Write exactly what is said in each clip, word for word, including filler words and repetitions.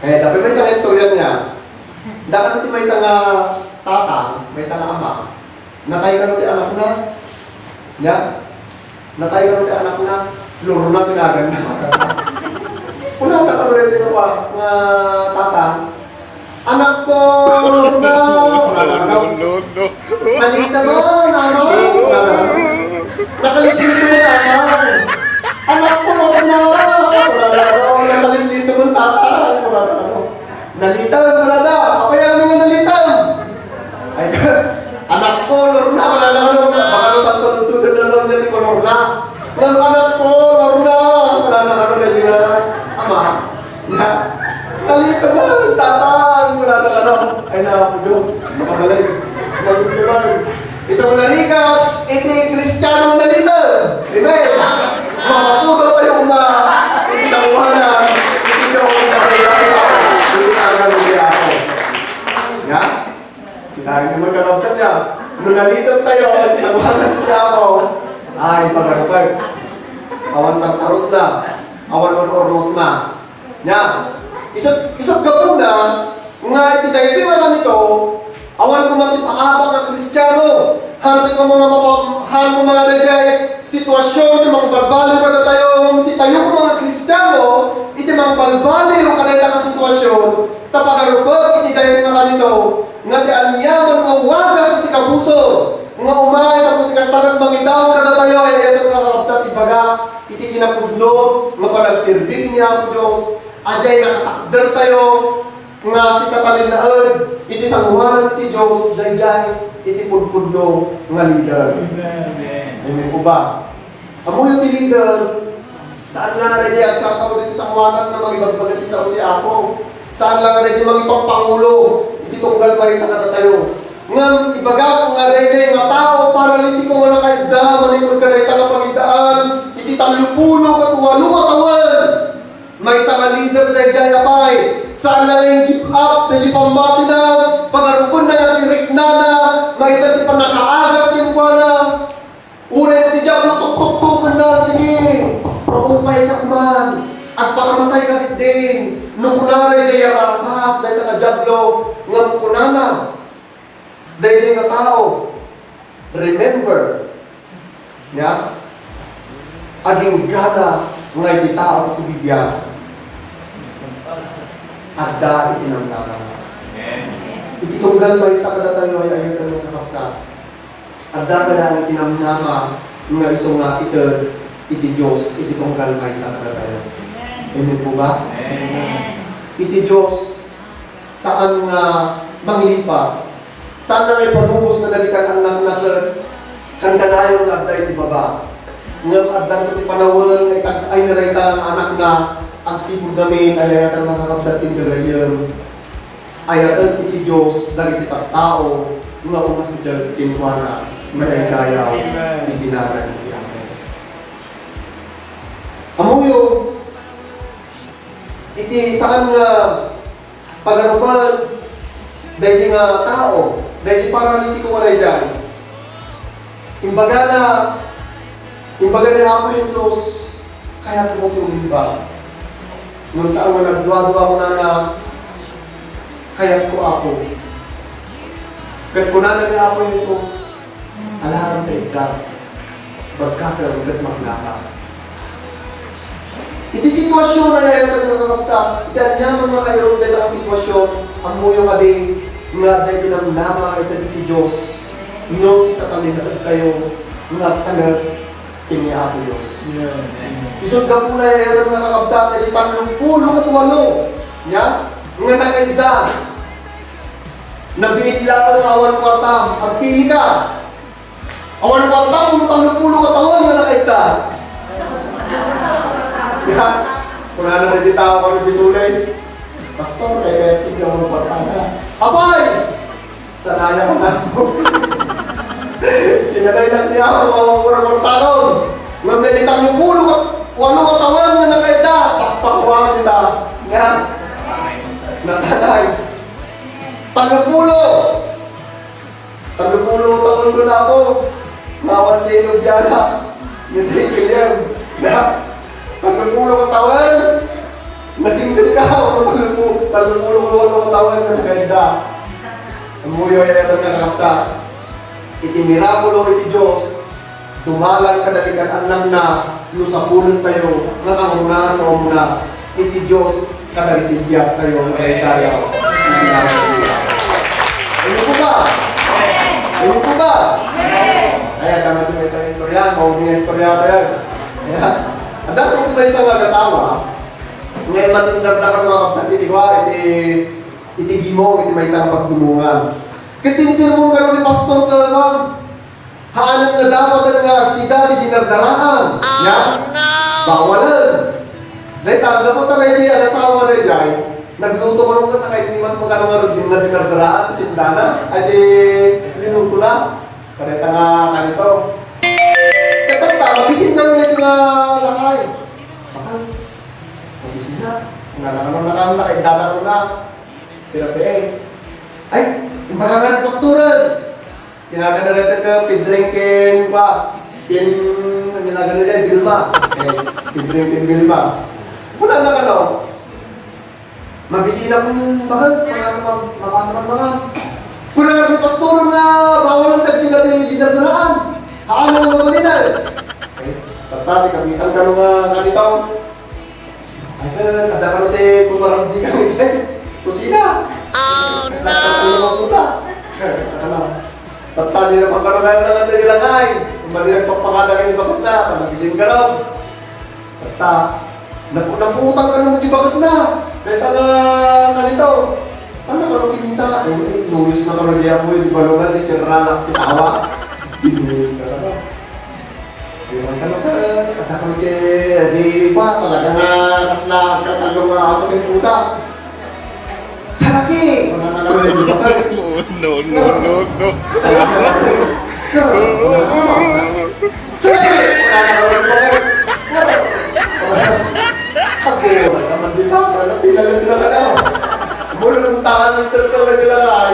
Eh, dapat may isang istorya niya. Dapat ti may isang, ah, tata, may isang ama. Natay kano ti anakna? Niya? Natay kano ti anakna? Lorna ti naganna. Kunana kano ti tata, nga tata, "Anakko, Lorna!" Kunana kano. No, no, no. "Nalita mo, nanay?" Kunana kano. "Nakalitlito mo, nanay?" "Anakko, Lorna!" Kunana kano. "Nakalitlito mo, tatay?" Kunana kano. "Nalitan," kunana. "Apay a nalitan?" Ay, "Anakko, Lorna," kunana kano. Baka no sansaludsod na lang niya ti kolorna. "Anakko, Lorna," kunana kano, dagiti ama. "Nalita mo, tatay?" kunana kano. Ay, Apo Dios, makabalik. "Nalita mo." Isu nga narigat iti Kristiano nga nalita. Amen. Mapudot tayo nga iti sangoanan iti Dios nga nagdaydayaw iti nagan ti Apo. Ya? Kita niyo man, kakabsat, ya. No nalitan tayo iti sangoanan ti Apo, ay, pagarupen. Awan tartarusna. Awan ur-urnosna. Nia, isut', isut' gapuna nga iti daytoy nga kanito, awan koma ti paabak nga Kristiano. Haan ti koma nga mapa-, haan koma nga daydiay situasion ti mangbalbaliw kadatayo, ngem sitayo koma nga Kristiano, iti mangbalbaliw kadayta nga situasion, ta pagarupek iti daytoy nga kanito, nga ti aniaman nga wagas iti kabusor, nga umay tapno ti kasta ket mangidaw kadatayo, ay-ayaten nga kakabsat, ibaga, iti kinapudno nga panagserbi ken ni Apo Dios, a diay nakatakdertayo nga sitatalinaed iti sangoanan ti Dios daydiay iti pudpudno nga leader. Amen. Amen po ba? Ammoyo ti leader, saan la nga daydiay agsasao iti sangoanan nga mangibagbaga iti sao ti Apo. Saan la nga daydiay mangipangpangulo iti tunggal maysa kadatayo. Ngem ibagak nga daydiay nga tao, paralitiko nga nakaidda manipud kadayta nga pangiddaan iti tallopulo ket walo nga tawen. Maysa nga leader daydiay, apay, saan na nga in-give up daydiay pammatina, pagarupenna nga ti riknana, maited ti pannakaagas kenkuana. Uray ti Diablo, tuktuktokenna, sige, maupayka man, agpakamatayka ketdin. No kunana daydiay a marasas dayta nga Diablo, ngem kunana daydiay nga tao, remember, nia, agingga nga iti tao ti Biblia, adda iti namnama. Iti tunggal maysa kadatayo, ay-ayaten nga kakabsat. Adda kaya nga iti namnama nga isu nga ited iti Dios iti tunggal maysa kadatayo? Amen po ba? Amen. Iti Dios, saan nga manglipat. Saan nga ipalubos nga dagiti annakna ket kankanayon nga adda iti baba. Ngem adda ti panawen nga itag-ayna dayta nga annakna agsipud ngamin, ay-ayaten nga kakabsat ti gagayyem. Ayaten iti Dios dagiti tattao nga umasideg kenkuana, madaydayaw iti nagan ti Apo. Ammoyo, iti saan nga pagarupan daydi nga tao, daydi paralitiko nga daydiay. Imbagana, imbaga ni Apo Jesus, "Kayatmo ti umimbag?" Ngem saan nga nagduadua, kunana, "Kayatko, Apo." Ket kunana ni Apo Jesus, "Alaem ta idda, bagkatem ket magnaka." Iti sitwasyon a yayaten nga kakabsat, iti aniaman nga kairum dayta nga sitwasyon, ammoyo kadi nga adda iti namnama nga ited ti Dios no sitatalinaedtayo nga agtalek ken ni Apo Dios. Amen. Isut' gapuna yayaten nga kakabsat, iti tallopulo ket walo, nia, nga nakaidda. Nabiit laeng nga awan kuarta, agpili ka. Awan kuarta, no tallopulo ka tawen nga nakaidda. Ya, kunana daydi tao nga agbisulay, "Pastor, kayatko ti awan kuarta." Apay! Sanayan ko na. Sinanay na niya ako, awan kuarta. Ngem daydi tallopulo ka, walo ka tawen nga nakaidda, pakpakuan kita. Ya. Nasanay. Tallopulo. Tallopulo tawen ko na ako. Nga awan ti nobiana. Ngem ti William. Na, tallopulo ka tawen. Nasingked ka, o tallo-, tallo-puluh nga walo nga tawen nga nakaedda. Ammoyo, ay, ay, ay, kakabsat. Iti mirakulo iti Dios, dumalan kadagiti annakna no sapulentayo nga kangrunaan no umuna iti Dios kadagiti biagtayo nga daydayaw. Amen po ba? Amen po ba? Ay, adda man maysa nga istorya, maudi nga istorya pa yan. Ayan. Adda ko maysa nga asawa, nga imatindar na kano nga kabsat iti kwa, iti, iti gimong, iti maysa nga paggimongan. Ket insermon kano ni Pastor Kalman, haanen nga dapat nga agsida ti dinardaraan. Ya? Bawalen. Dayta, gapu ta daydi, asawa daydi, nagluto kano ket nakainimas mo kano nga dinardaraan, sindana, ay di linuto na. Kadayta nga kanito. Ket tatta, mabisin kano iti nga lakay. Bakal, mabisin na. Nanakan na kan, nakaidada ko na. Pira pa eh. Ay, imbag nga ni Pastoran. Tinagan na natin ka, Pedring ken, pa, ken, ano na gano'n yan, Vilma. Eh, Pedring ken Vilma. Wala na ka, no? Mabisina kong bakal, mga, mga, mga, mga, mga. Kuna nga ni Pastor nga bawal ang tagsila ti dinardaraan. Haan na nga mabalina. Eh, tata, ti kapitan ka nga kanitaw. Ay, ka, kada ka ti pumaramdi ka ni Jay. Kusina. Oh, no! Ano mo pusa? Kaya, kasta ka na. Tata, di na pagkarulayan na nga tayo lang ay. Mali nagpapakada kayo bakit na. Panagising ka raw. Tata, napu-, naputan ka naman di bakit na. Dahil ka na kanito. Ano ka nung kinita? Eh, eh, luyos na kami di ako, di balungan, di sirra lang, kitawa. Binuhin ka na ba? Di man ka na, eh, katakan ke, di ba, talaga nga, kasla, katalong nga aso, may pusa. Salaki! Wala na kami, di ba? No, no, no, no. Salaki! Wala na kami, di ba? Ako, wala ka man, di ba? Wala, pinalag na ka na. Muna ng tangan ng tagtawag nila, ay.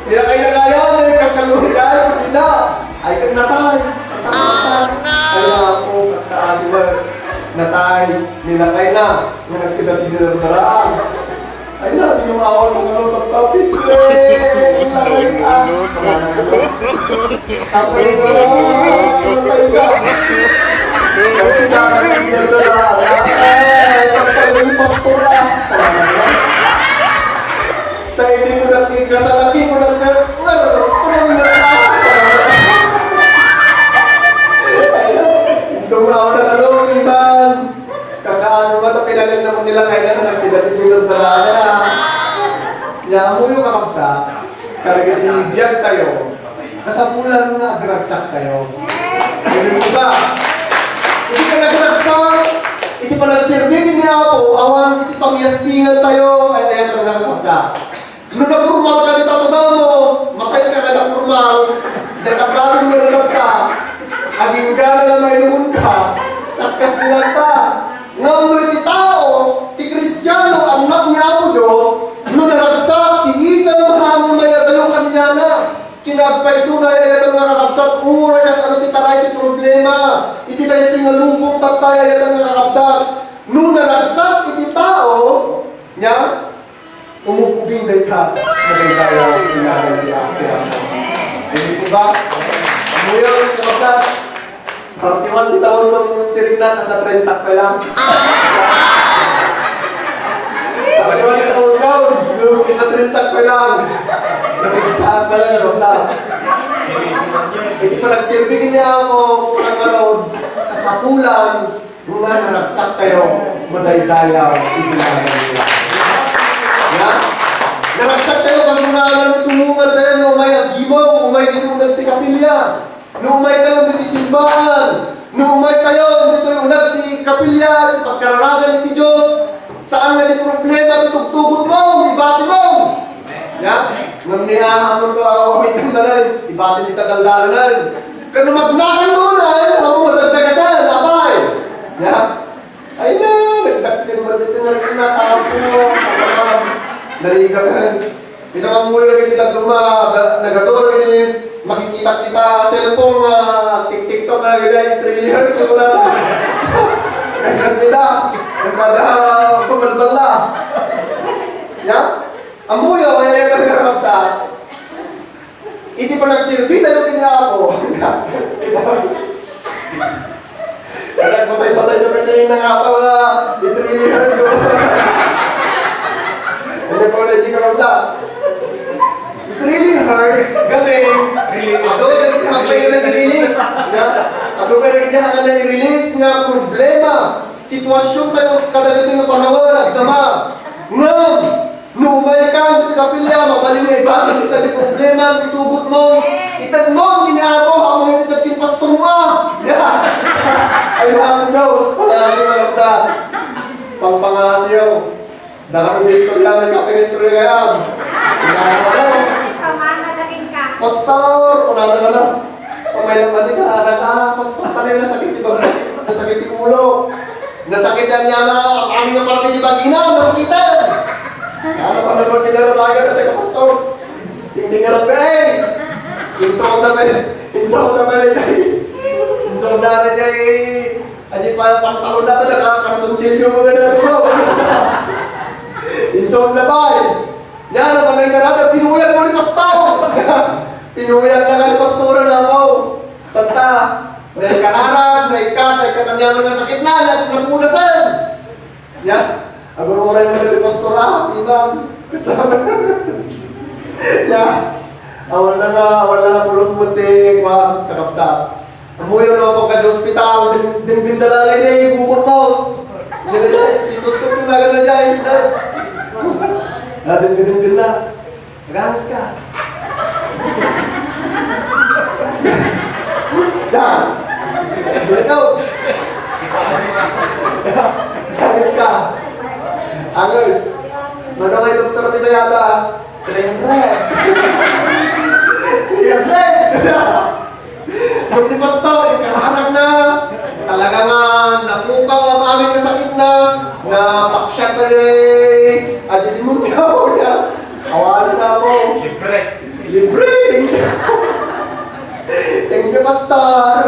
Nilakay na kaya, eh, kakalungan ka, ay, kusina. Ay, kag natay. Natay. Oh, no! Ay, ako, pagkaasi mo. Natay, nilakay na. Nga nagsida ti dinardaraan. Ay, na, di mo awal ng ano, tagtapit. Eh, nilakay ka. Tapos, ah, natay ka. Kasi dapat ti dinardaraan. Ay, pagkakalungan, pastor, ah. Tayo di ko nagkikasalaki ko nagka-, ngar-, ngar-, ngar-, Dumao na kano, iban. Kakaaso nga ta pinalag na mo nila kay na nagsida ti dinardaraan. Nya, amoyo kakabsat, kadagiti biag tayo, kasapulan nga agragsak tayo. Amen po ba? Iti panagragsak, iti panagserbi ni Apo, awan iti pamiaspingan tayo, ay, ay, ay, ay, ay, ay, ay, No napormal ka ti tatugaw mo, matay ka nga napormal, dagabalo mo na ka, agingga na nga mainumon ka, kaskas ni lanta. Ngem no iti tao, ti Kristiano, annak ni Apo Dios, no naragsak ti isem, haan nga mayadayo kaniana. Kinagpaysona, ay-ayaten nga kakabsat, uray kasano ti taray ti problema. Iti daytoy nga lubong tatta, ay-ayaten nga kakabsat. No naragsak iti tao, nya, Umubing dayta, madaydayaw, inagan ti Apo. Amen po ba? Ngayon, kabagsak, thirty-one ti taon nung tirik na, kasla treinta pa lang. Thirty-one ti taon ka, nung kasla treinta pa lang. Napigsa pa lang, kabagsak. Iti panagserbi ni Apo, kurang karon, kasapulan, Nga naragsak tayo, madaydayaw iti naganna. Ya? Naragsak tayo, pag muna na sumungan tayo, no umay agimaw, umay dito unag ti kapilya. No umay tayo dito simbahan. No umay tayo dito unag ti kapilya, ti pagkararagan iti Diyos. Saan nga di problema ti tugtugot mo, ibati mo. Ya? Ngem ni Ahamon to, aw, ito na lang. Ibati ti tagaldalan. Kano magnakan to na, amo madagdagasan, apay. Ya? Ay na, nagdaksil man dito nga nagkunat, apo. Narigakan. Isa ka muna na kita duma, da-, nagato na kita, makikita kita, cellphone nga, tik-, TikTok na, ganyan, three years, wala na. Kaskas nila. Kaskas na, kumalbal na. Ya? Ammoyo, ay, ay, ay, ay, sa iti panagserbi tayo ken ni Apo. Nagpatay-patay na kanya yung nangataw na it really hurt ko. Ano ko na di ka sa? It really hurts. Gabi. Ato na iti hapay na i-release. Ya? Ato na iti hapay na i-release nga problema. Sitwasyon tayo kadagiti nga panawen, agdama. Ngem, no umayka, ditoy kapilya, mabalin nga ibaga ti problema, itugotmo, itedmo, ken ni Apo, ammom iti ted ken pastormo, a. Ya. Ay, ni Apo Dios, pangasiw nga sa pangpangasiw. Dakami nga istorya, may sa akin istorya kayam. Pamana da kenka. Pastor, wala na, ano? Pamay lang, ano ka, anak, ah, pastor, tayo nasakit ti bag-, nasakit ti ulo. Nasakit ang yana, ang aming nga parte ti bagina, nasakit. Ano pa naman kinaratagan na taga pastor? Tingting nga lang, eh. Insulta pa, insulta pa na dyan. Insulta na dyan, eh. Adi pa, pantalon na talaga, kang sunsilyo mo nga na, no? Insulta pa, eh. Yan, ang mga karata, pinuyan mo ni pastor. Pinuyan na ka ni pastor, ano? Tanta, naikararan, naikat, naikatanyaman na sakit na, na, napunasan. Ya, agur-uray mo dagiti pastor, ah, imam. Kasama. Ya, awan na nga, awan na nga pulos mo ti, kuwan, kakabsat. Ammoyo no, pagka di ospital, din, din bindala na niya, yung bukod mo. Hindi na niya, stethoscope na, na niya, yung nurse. Ah, din, din, din na. Nagamas ka. Yan. Dito. Nagamas ka. Angus. Mano nga yung doktor ni Bayaba? Three hundred. Three hundred. Nung ni Pastor, ikararag na. Talaga nga, napukaw ang aming kasakit na. Napaksyat na eh. Adi demonyo niya. Awanan na ako. Libre. Libre. Thank you. Thank you, Pastor.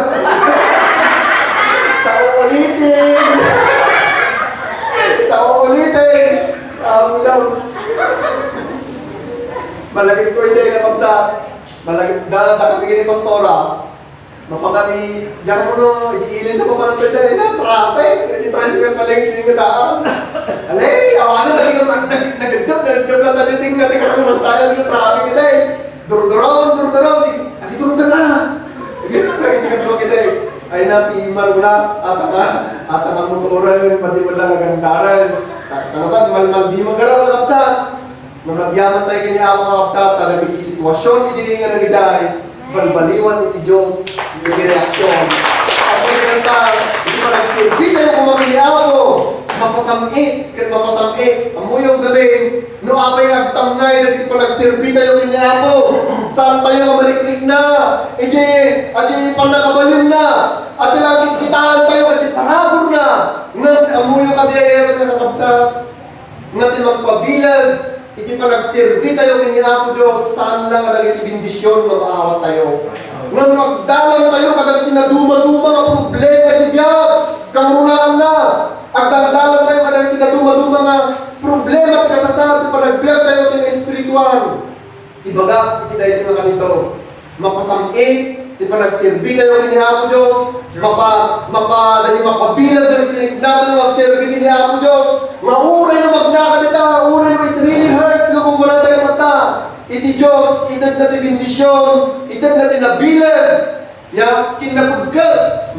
Sa uulitin. Sa uulitin. Ah, Dios. Malagip ko hindi, kakabsat. Malagip, da, da kami gini, Pastora. Mapakadi, diyan mo no, iti ilin sa pamangkad na, na, traffic. Iti tricycle pala, iti nga daan. Alay, awanan, nag-, nag-, nagdap, nagdap lang tayo, ting, nagkakarang tayo, yung traffic ito eh. Durduron, durduron, sige. Agi, turun ka na. Agi, nagdap lang kita eh. Ay na, piman mo na, at ang, at ang motoran, pati mo lang agandaran. Taksan ka, mal-, mal-, di magkaraw, kakabsat. No nagyaman tayo ken ni Apo nga kabsat, ta dagiti sitwasyon idi nga nagiday, balbaliwan iti Dios iti reaksion. Apo ni Kristo, iti panagserbi tayo koma ken ni Apo, mapasam-it ket mapasam-it. Ammoyo gamin, no apay nga agtamngay dagiti panagserbi tayo ken ni Apo, saan tayo nga mariklikna iti, iti pannakabalinna, iti langit kitaan tayo iti paraburna. Ngem ammoyo kadi, nga kakabsat, nga ti magpabileg iti panagserbi tayo ken ni Apo Dios, saan lang nga dagiti bendision nga maawat tayo. Ngem no agdalan tayo kadagiti nadumaduma nga problema iti biag, kangrunaan na, agdaldalan tayo kadagiti nadumaduma nga problema ti kasasar ti panagbiag tayo ken espirituan. Ibagak iti daytoy nga kanito, mapasam-it ti panagserbi tayo ken ni Apo Dios, mapa-, mapa-, dagiti mapabileg dagiti riknatayo nga agserbi ken ni Apo Dios, nga uray no magnaka dita, uray no it really hurts nga kumuna tayo kata, iti Dios, itedna ti bendision, itedna ti nabileg, ya, ken napegget.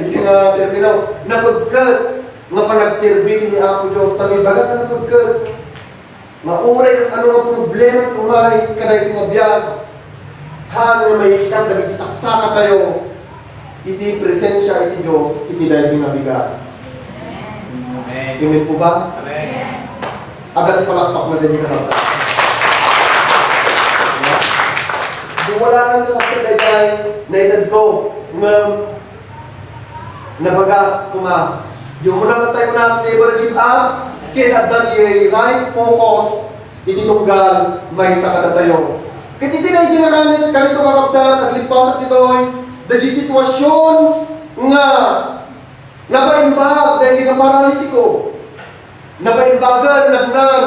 Iti nga termino, napegget nga panagserbi ken ni Apo Dios, ta ibaga ta napegget. Nga uray kasano nga problema ti umay kadaytoy nga biag, haan nga maikkan dagiti saksakatayo iti presensia iti Dios iti daytoy nga bigat. Amen. Amen po ba? Amen. Adda ti palakpak na daytoy nga kabsat. Duwalakan nga kabsat daytoy, naitedko, ngem nabagas koma. Di umuna nga tayo na never give up, ken adda ti right focus iti tunggal maysa kadatayo. Ket iti daydi nga kanito, kanito nga kabsat, aglippasak ditoy, daydi sitwasyon nga napaimbag daydi nga paralitiko. Napaimbagan, nagnan.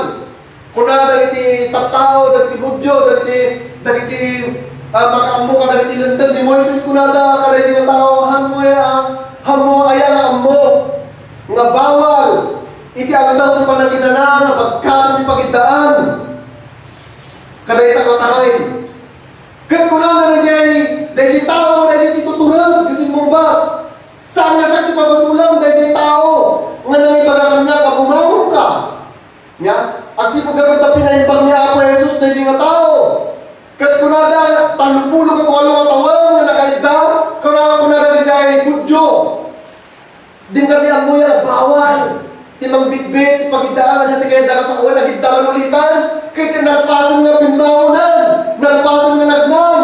Kuna dagiti tattao, dagiti Judio, dagiti, dagiti, ah, makaammo kadagiti Linteg ni Moises, kunada kadagiti nga tao, "Haanmo aya, haanmo aya nga ammo nga bawal iti Aldaw ti Panaginana nga pagkakan ti pagiddaan kadayta nga time?" Ket kunana daydiay, daydiay tao, daydiay situtureg nga simmungbat, "Saan nga siak ti pabasolam daydiay tao nga nangibaga kaniak a bumangonka?" Nya, agsipud ngarud ta pinaimbag ni Apo Jesus daydiay nga tao. Ket kunada, tallopulo ket walo nga tawen nga nakaidda, kuna-, kunada daydiay Judio, "Dinka ti ammoyo a bawal ti mangbitbit ti pagiddaan, ania ti kayatda nga sawen, agidda man ulitan?" Ket nalpasen nga bimmangonan, nalpasen nga nagnan.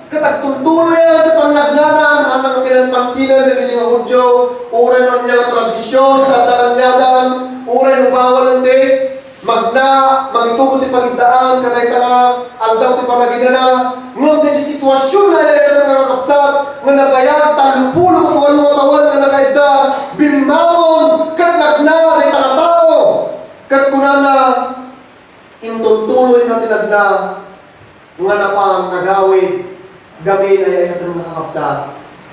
Ket agtultuloy ti pannagnanan, haan nga pinanpansinan dagiti nga Judio, uray no ania nga tradision ti adda kaniadan, uray no bawal ti magna, mangitugot ti pagiddaan kadayta nga Aldaw ti Panaginana. Ngem daydi situasionna, ay-ayaten nga kakabsat, nga nabayag tallopulo ket walo nga tawen nga nakaidda, bimmangon ket nagna dayta nga tao. Ket kunana, intultuloyna ti nagna nga napan nagawid gamin, ay-ayaten nga kakabsat,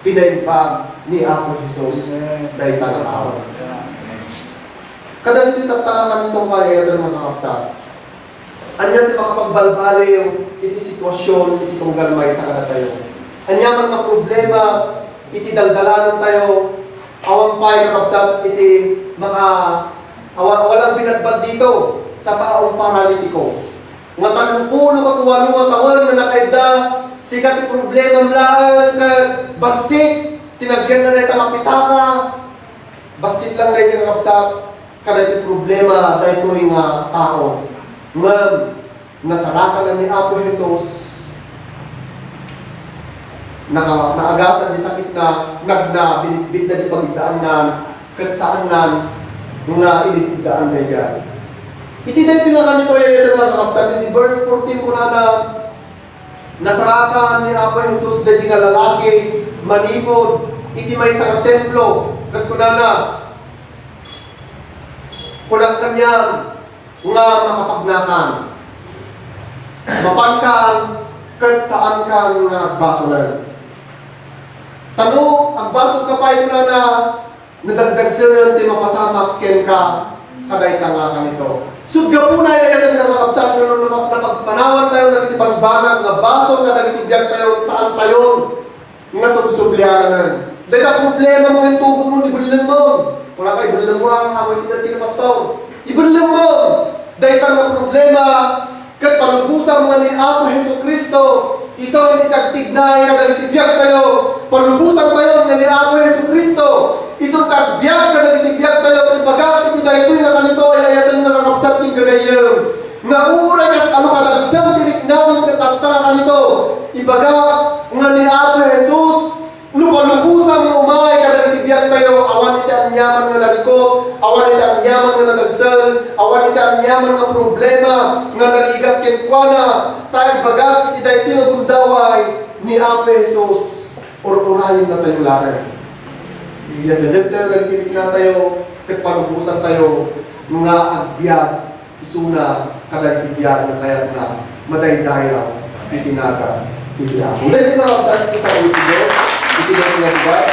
pinaimbag ni Apo Jesus Amen. Dayta nga tao. Amen. Kadagiti tattaka kanito nga ay-ayaten nga kakabsat, ania ti makapagbalbaliw iti situasion iti tunggal maysa kadatayo? Ania man nga problema iti daldalanantayo, awan pay, kakabsat, iti maka-, awa-, walang binagbag dito sa taong paralitiko. Nga tallopulo ket walo nga tawen nga nakaidda, sika ti problemam laeng ket bassit ti nagyanna dayta nga pitaka, bassit lang dayta nga kabsat, kadagiti problema daytoy nga tao. Ngem nasarakan ni Apo Jesus, naka-, naagasan ti sakitna, nagna, binitbitna ti pagiddaannan, ket saannan nga init-iddaan daydiay. Iti daytoy nga kanito, ay-ayaten nga kakabsat, iti verse fourteen kunana, nasarakan ni Apo Jesus daydi nga lalaki manipud iti maysa nga templo, ket kunana, "Kunak kaniam nga makapagnakan, mapankan, ket saankan nga agbasolen. Ta no agbasolka pay," kunana, "nadagdagsenen ti mapasamak kenka kadayta nga kanito." Sut gapuna, ay-ayaten nga kakabsat, no, no, no, napagpanawantayo dagiti bangbanag nga basol kadagiti biagtayo, saantayo nga subsublianan. Dayta problema mo, intugotmo, ibellengmo. Kunaka, ibellengmo, ah, amo iti dagiti pastor. Ibellengmo. Dayta nga problema, ket palubosam nga ni Apo Jesu-Cristo, isu ti agtignay kadagiti biagtayo. Palubosantayo nga ni Apo Jesu-Cristo, isu ti agbiag kadagiti biagtayo. Ibagak iti daytoy nga kanito, ay-ayaten nga kakabsat, ti gagayyem, nga uray kas-, ano, kadagsen ti riknam ket tattaka kanito, ibagak nga ni Apo Jesus, no palubosam nga umay kadagiti biagtayo, awan iti aniaman nga narikut, awan iti aniaman nga nadagsen, awan iti aniaman nga problema nga narigat kenkuana, ta ibagak iti daytoy nga gundaway ni Apo Jesus, ur-urayennatayo laeng. Iyasedegtayo dagiti riknatayo, ket palubosantayo nga agbiag isuna kadagiti biag nga kayatna madaydayaw iti nagan ti Apo. Dahil ito, sa iti sa iti Dios, iti Dios nga lugar,